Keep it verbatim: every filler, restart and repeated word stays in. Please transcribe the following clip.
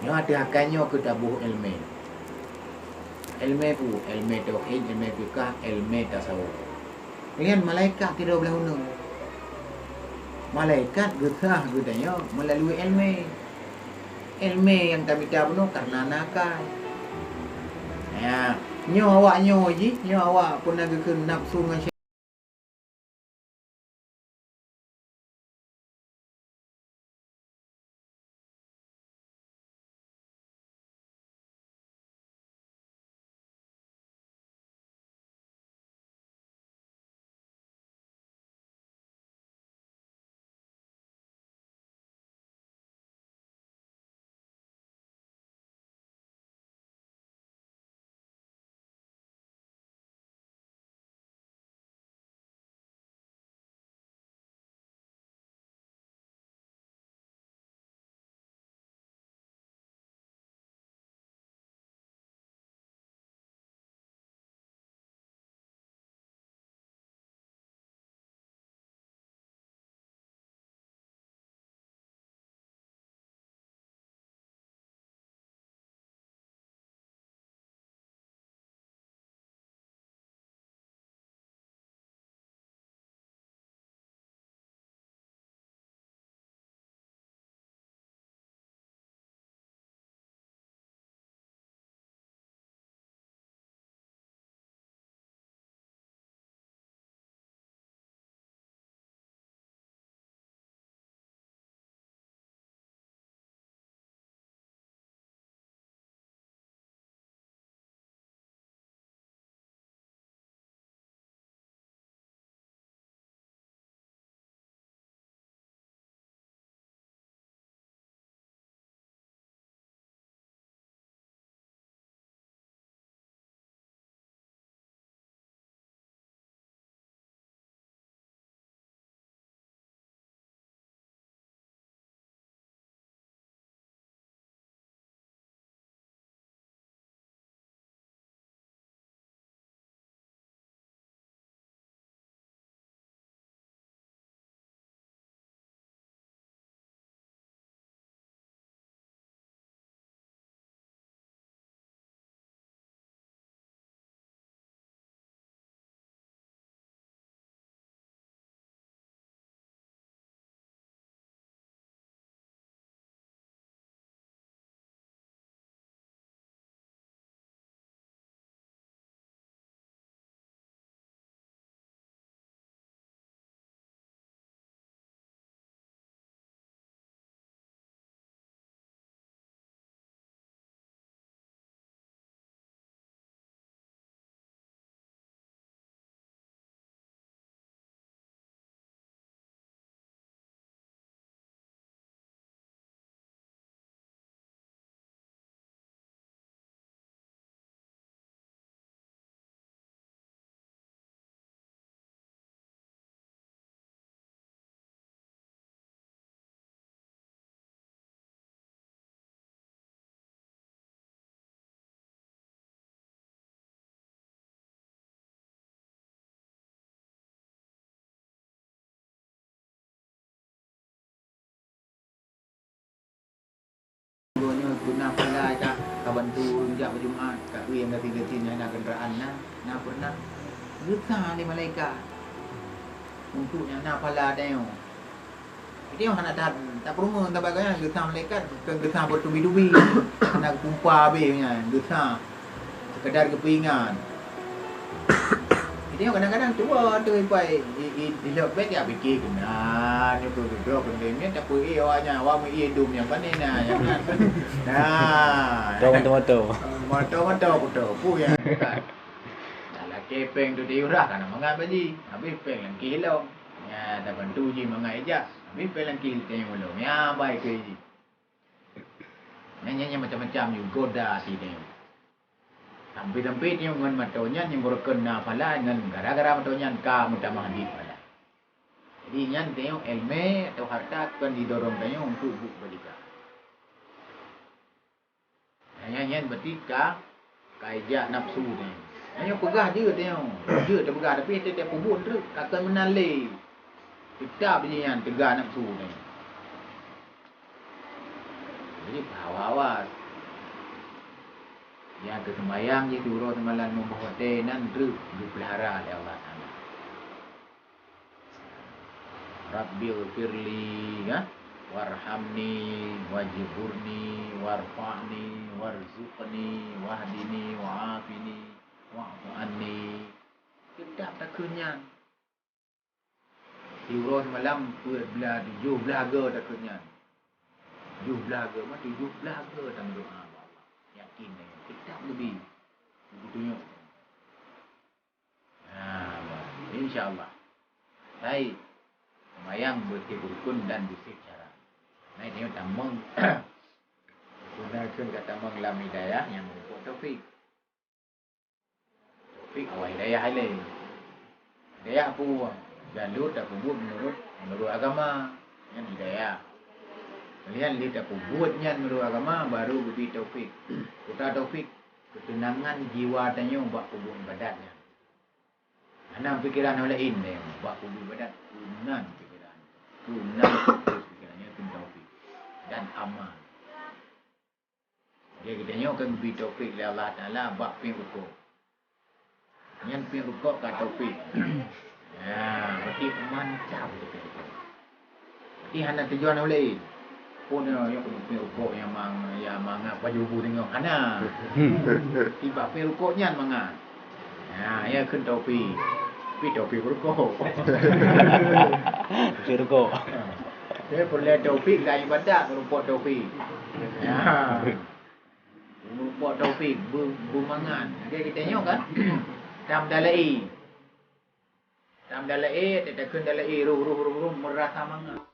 Nyoe ateueh akai nyoe keu taboh èleumèe. Èleumèe peue? Èleumèe tauhid, èleumèe fiqah, èleumèe tasawuf. Nyan malaikat sidroe blaih uneuen. Malaikat geusah geutanyoe meulalui èleumèe. Èleumèe nyang tamita bunoe kareuna na akai. Ya, nyoe awak nyoe jih, nyoe awak peue na geukheun nafeusu ngon Gobnyan guna pala ka, ka bantu ureueng jak beujumat, ka ureueng gaki-gaki nyang na keundaraan na, na peureunah geusah lé malaikat. Untuk nyang na pala tanyoe. Tanyoe hana that tapeurumoh sabab gobnyan geusah malaikat, keu geusah beutubi-tubi. Hana geupumpa abéh nyan, geusah. Sekadar geupeuingat. Tanyoe kadang-kadang cuba tu ipai, i, i, ilok bèk ya pike keunan, nyoe keu droe keunan nyan, tapi, eh, awak nyan, awak meu ié dum nyang pané na, nyang na. Nah, moto-moto. Moto-moto kuto, peue nyang bukan. Nah, lakèe pèng tu diurah kana mangat bak jih, habéh pèng lam keuh ilong. Nya, tabantu jih mangat ijak, habéh pèng lam keuh tanyoe ulôn. Nya, bai keu jih. Nyan, nyan, nyan macam-macam ju goda até tanyoe. Sampai-sampai tanyoe ngon moto nyan nyang beureukeun na pala ngon gara-gara moto nyan ka meutamah dit pala. Jadi nyan tanyoe èleumèe atau harta kon jidorong tanyoe untuk buet keubaikan. Nyan, nyan berarti ka, ka ijak nafsu tanyoe. Tanyoe peugah jeuet tanyoe. Jeuet tapeugah, tapi tiep-tiep peubuet treuk ka kon meunan lé. Teutap jih nyan teuga nafsu tanyoe. Jadi, hawa-hawa. Nyang teuseumayang jih di uroe seumalam limong boh watèe nan treuk geupeulihara lé Allah Taala. Rabbighfirli, ya, warhamni, wajburni, warfa'ni, warzuqni, wahdini, wa'afini, wa'fu anni. Teutap takheun nyan. Di uroe seumalam peuet blah, tujoh blah go takheun nyan. Tujoh blah go, mah tujoh blah go tameudoa bak Allah. Yakin nyan, teutap geubi. Geutunyok. Ha, insya Allah. Baik. Seumayang beusiek rukun dan beusiek syarat. Nah, ini tamong. Guna kheun ka tamong lam hidayah nyang meureumpok taufik. Taufik awai hidayah ilée. Hidayah peue? Jalur tapeubuet meunurot, meunurot agama. Nyan hidayah. Lian lé tapeubuet nyan meunurot agama, baru geubi taufik. Peue taufik? Keuteunangan jiwa tanyoe bak peubuet ibadat nyan. Hana pikeran nyang laén lé, bak peubuet ibadat, keunan pikeran. Keunan fokus pikeran nyan keu taufik dan aman. Jadi, geutanyoe ka geubri taufik lé Allah Taala bak piep rukok. Nyan piep rukok ka taufik. Ya, berarti macam tu piep rukok. Berarti hana tujuan nyang laén. Pun nyoe, nyoe keuneuk piep rukok nyang mang-, nyang mangat baju bu singoh. Hana. Tibak piep rukok nyan mangat. Ha, ya kheun taufik. Tapi taufik rukok. Taufik rukok. Ha. Dia boleh taufik lam ibadat, meureumpok taufik. Ya. Meureumpok taufik, be-, beumangat. Jadi kita nyoe kan, tam dalai. Tam dalai, takheun dalai, roh, roh, roh, roh, meurasa mangat.